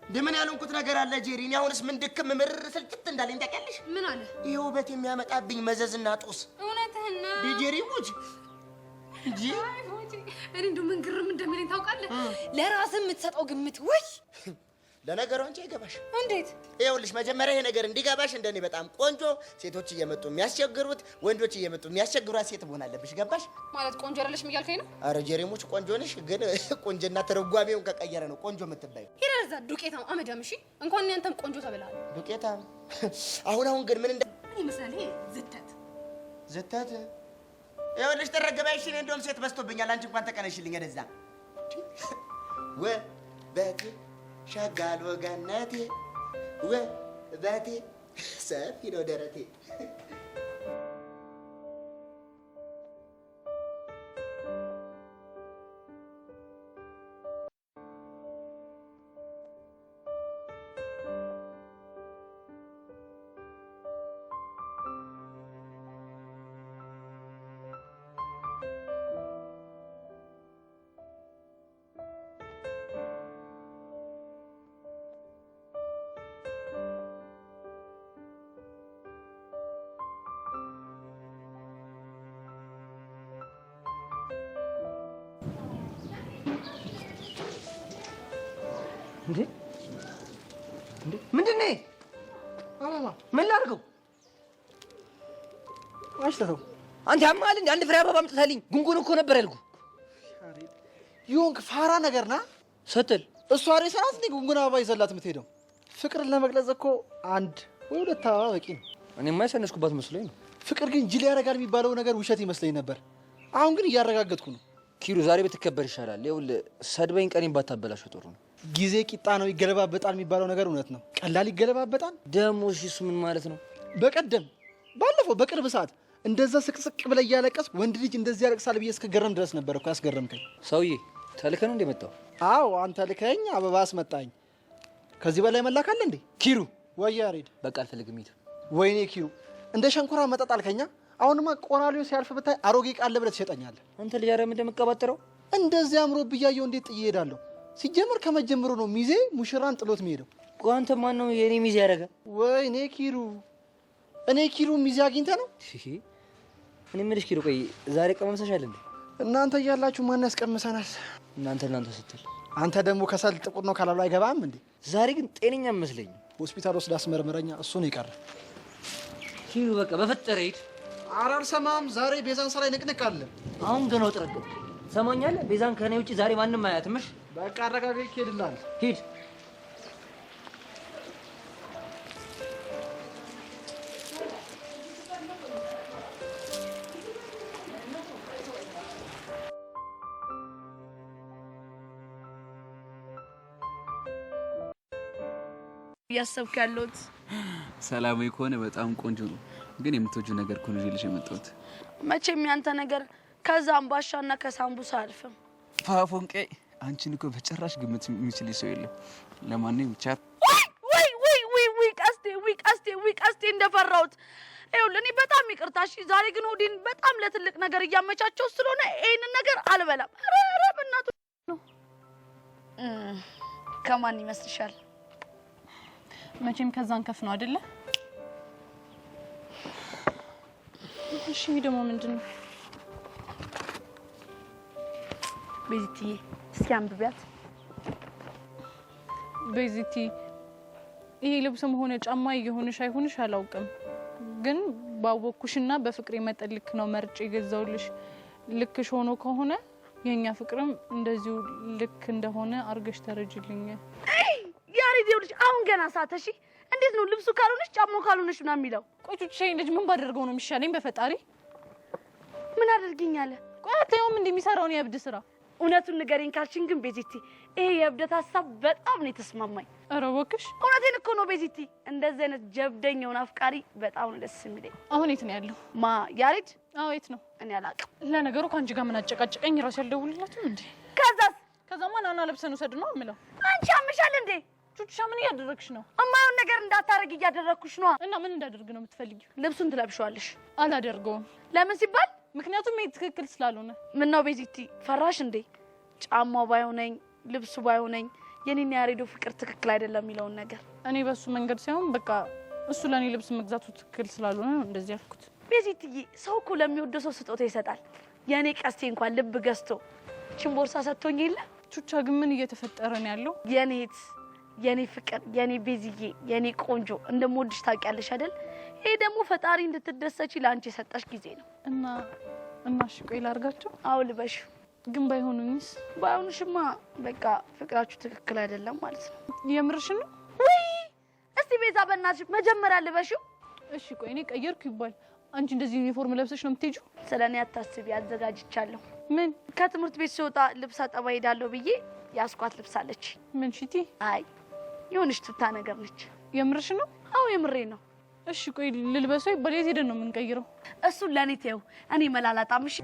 እንደምን ያልሆንኩት ነገር አለ ጄሪ? እኔ አሁንስ ምን ድክም ምርር ስልችት እንዳለኝ ታውቂያለሽ? ምን አለ? ይሄ ውበት የሚያመጣብኝ መዘዝና ጦስ። እውነትህን ነው ጄሪ ሙች እንጂ እኔ እንደው ምን ግርም እንደሚለኝ ታውቃለህ? ለራስህ የምትሰጠው ግምት ወይ ለነገሩ አንቺ አይገባሽ። እንዴት? ይኸውልሽ መጀመሪያ ይሄ ነገር እንዲገባሽ እንደኔ በጣም ቆንጆ ሴቶች እየመጡ የሚያስቸግሩት ወንዶች እየመጡ የሚያስቸግሯት ሴት መሆን አለብሽ። ገባሽ? ማለት ቆንጆ አይደለሽም እያልከኝ ነው? አረ ጀሬሞች ቆንጆ ነሽ፣ ግን ቆንጆና ትርጓሜውን ከቀየረ ነው ቆንጆ የምትባይው። ሂድ እዛ ዱቄታም አመዳም። እሺ እንኳን እኔ አንተም ቆንጆ ተብለሃል። ዱቄታም። አሁን አሁን ግን ምን እንደ ምን ይመስላል ይሄ ዝተት ዝተት። ይኸውልሽ ተረገባይሽ። እኔ እንደውም ሴት በዝቶብኛል። አንቺ እንኳን ተቀነሽልኝ ወደዛ ወበቴ ሸጋል ወገነቴ ውበቴ ሰፊ ነው ደረቴ። እንዴ እንዴ! ምንድን ነው? አበባ ምን ላድርገው? አሽተተው። አንተ ያማል እንዴ? አንድ ፍሬ አበባ አምጥተህልኝ ጉንጉን እኮ ነበር ያልኩህ። ይሆንክ ፋራ ነገር ና ስትል እሷ ሬሳ ናት እንዴ ጉንጉን አበባ ይዘላት የምትሄደው? ፍቅርን ለመግለጽ እኮ አንድ ወይ ሁለት አበባ በቂ ነው። እኔማ የሰነስኩባት መስሎኝ ነው። ፍቅር ግን ጅል ያደርጋል የሚባለው ነገር ውሸት ይመስለኝ ነበር። አሁን ግን እያረጋገጥኩ ነው። ኪሩ ዛሬ ብትከበር ይሻላል። ይኸውልህ ሰድበኝ ቀኔን ባታበላሸው ጥሩ ነው። ጊዜ ቂጣ ነው ይገለባበጣል የሚባለው ነገር እውነት ነው። ቀላል ይገለባበጣል ደግሞ። እሺ እሱ ምን ማለት ነው? በቀደም ባለፈው በቅርብ ሰዓት እንደዛ ስቅስቅ ብለህ እያለቀስክ ወንድ ልጅ እንደዚህ ያለቅሳል ብዬ እስከገረም ድረስ ነበር እኮ ያስገረምከኝ። ሰውዬ ተልከህ ነው እንደ መጣው? አዎ አንተ ልከኝ አበባ አስመጣኝ። ከዚህ በላይ መላክ አለ እንዴ? ኪሩ ወይ ያሬድ በቃ አልፈልግም። ሂድ። ወይኔ ኪሩ እንደ ሸንኮራ መጠጥ አልከኛ። አሁንማ ቆራሌው ሲያልፍ ብታይ አሮጌ ቃል ብለህ ትሸጠኛለህ። አንተ ልጅ ኧረ ምንድን ነው የምትቀባጥረው? እንደዚህ አምሮብህ እያየሁ እንዴት ጥዬ እሄዳለሁ? ሲጀመር ከመጀመሩ ነው ሚዜ ሙሽራን ጥሎት የሚሄደው። ቆይ አንተ ማን ነው የኔ ሚዜ ያደረገ? ወይኔ ኪሩ፣ እኔ ኪሩ ሚዜ አግኝተህ ነው? እኔ የምልሽ ኪሩ፣ ቆይ ዛሬ ቀመምሰሻል እንዴ? እናንተ እያላችሁ ማን ያስቀምሰናል? እናንተ እናንተ ስትል አንተ ደግሞ ከሰል ጥቁር ነው ካላሉ አይገባም እንዴ? ዛሬ ግን ጤነኛ መስለኝ። ሆስፒታል ወስድ አስመርምረኛ፣ እሱ ነው የቀረ። ኪሩ በቃ በፈጠረ ሂድ። ኧረ አልሰማም። ዛሬ ቤዛን ስራ ንቅንቅ አለ። አሁን ገና ወጥረገብ ሰማኛለህ። ቤዛን ከኔ ውጪ ዛሬ ማንም አያትም። እሺ በቃ አረጋግጬ ሄድልሃል። ሂድ። እያሰብክ ያለሁት ሰላማዊ ከሆነ በጣም ቆንጆ ነው፣ ግን የምትወጂው ነገር እኮ ነው ይዤልሽ የመጣሁት። መቼም ያንተ ነገር ከዛ አምባሻና ከሳምቡሳ አልፍም። ፋፎንቄ አንቺን እኮ በጭራሽ ግምት የሚችል ሰው የለም። ለማንኛውም ብቻ ወይ ወይ ወይ ወይ ቀስቴ ወይ ቀስቴ ወይ ቀስቴ እንደፈራሁት። ይኸውልህ እኔ በጣም ይቅርታ እሺ። ዛሬ ግን ሆዴን በጣም ለትልቅ ነገር እያመቻቸው ስለሆነ ይሄንን ነገር አልበላም። ኧረ ኧረ በእናትህ ነው። ከማን ይመስልሻል? መቼም ከዛን ከፍ ነው አይደለ? እሺ ደግሞ ምንድን ነው? ቤዚትዬ እስኪ አንብቢያት። ቤዚቲ ይሄ ልብስም ሆነ ጫማ የሆንሽ አይሆንሽ አላውቅም፣ ግን ባወቅኩሽና በፍቅሬ መጠን ልክ ነው መርጬ የገዛሁልሽ። ልክሽ ሆኖ ከሆነ የኛ ፍቅርም እንደዚሁ ልክ እንደሆነ አርገሽ ተረጅልኝ። ያሬድ ይኸውልሽ አሁን ገና ሳተሽ። እንዴት ነው ልብሱ ካልሆነሽ ጫማው ካልሆነሽ ምናምን የሚለው? ቆይ ቹቹ ልጅ ምን ባደርገው ነው የሚሻለኝ? በፈጣሪ ምን አድርጊኝ አለ? ቆይ አታየውም እንደሚሰራውን የእብድ ስራ? እውነቱን ንገሪኝ ካልሽኝ ግን ቤዚቲ ይሄ የእብደት ሀሳብ በጣም ነው የተስማማኝ። ኧረ እባክሽ እውነቴን እኮ ነው ቤዚቲ። እንደዚህ አይነት ጀብደኛውን አፍቃሪ በጣም ነው ደስ የሚለኝ። አሁን የት ነው ያለው? ማ ያሬድ? አዎ የት ነው? እኔ አላውቅም። ለነገሩ ከአንቺ ጋር ምን አጨቃጨቀኝ? እራሱ ያልደውልላትም እንዴ? ከዛስ? ከዛማ ናና ለብሰን ውሰድ ነው የምለው። አንቺ አምሻል እንዴ? ቹቹሻ ምን እያደረግሽ ነው? እማየውን ነገር እንዳታረግ እያደረግኩሽ ነዋ። እና ምን እንዳደርግ ነው የምትፈልጊው? ልብሱን ትለብሺዋለሽ። አላደርገውም። ለምን ሲባል? ምክንያቱም ይሄ ትክክል ስላልሆነ። ምን ነው ቤዚቲ ፈራሽ እንዴ? ጫማው ባይሆነኝ ልብሱ ባይሆነኝ የኔና ያሬዶ ፍቅር ትክክል አይደለም የሚለውን ነገር። እኔ በእሱ መንገድ ሳይሆን በቃ እሱ ለእኔ ልብስ መግዛቱ ትክክል ስላልሆነ ነው እንደዚህ ያልኩት። ቤዚትዬ፣ ሰው እኮ ለሚወደው ሰው ስጦታ ይሰጣል። የእኔ ቀስቴ እንኳን ልብ ገዝቶ ችን ቦርሳ ሰጥቶኝ የለ። ቹቻ ግን ምን እየተፈጠረ ነው ያለው? የኔ እህት፣ የኔ ፍቅር፣ የኔ ቤዝዬ፣ የኔ ቆንጆ እንደምወድሽ ታውቂያለሽ አይደል? ይሄ ደግሞ ፈጣሪ እንድትደሰቺ ለአንቺ የሰጠሽ ጊዜ ነው። እና እሺ ቆይ ላድርጋቸው። አዎ ልበሽው። ግን ባይሆኑኝስ? ባይሆኑሽማ በቃ ፍቅራችሁ ትክክል አይደለም ማለት ነው። የምርሽን ነው? ውይ እስቲ ቤዛ በእናትሽ መጀመሪያ ልበሽው። እሺ ቆይ እኔ ቀየርኩ ይባል፣ አንቺ እንደዚህ ዩኒፎርም ለብሰሽ ነው የምትሄጂው? ስለ እኔ አታስቢ፣ አዘጋጅቻለሁ። ምን? ከትምህርት ቤት ስወጣ ልብስ አጠባ ሄዳለሁ ብዬ ያስኳት ልብስ አለች። ምን ሽቲ? አይ የሆነች ቱታ ነገር ነች። የምርሽ ነው? አዎ የምሬ ነው። እሺ ቆይ ልልበሰው ይባል፣ የት ሄደን ነው የምንቀይረው? እሱን ለእኔ ተይው፣ እኔ መላላጣም። እሺ።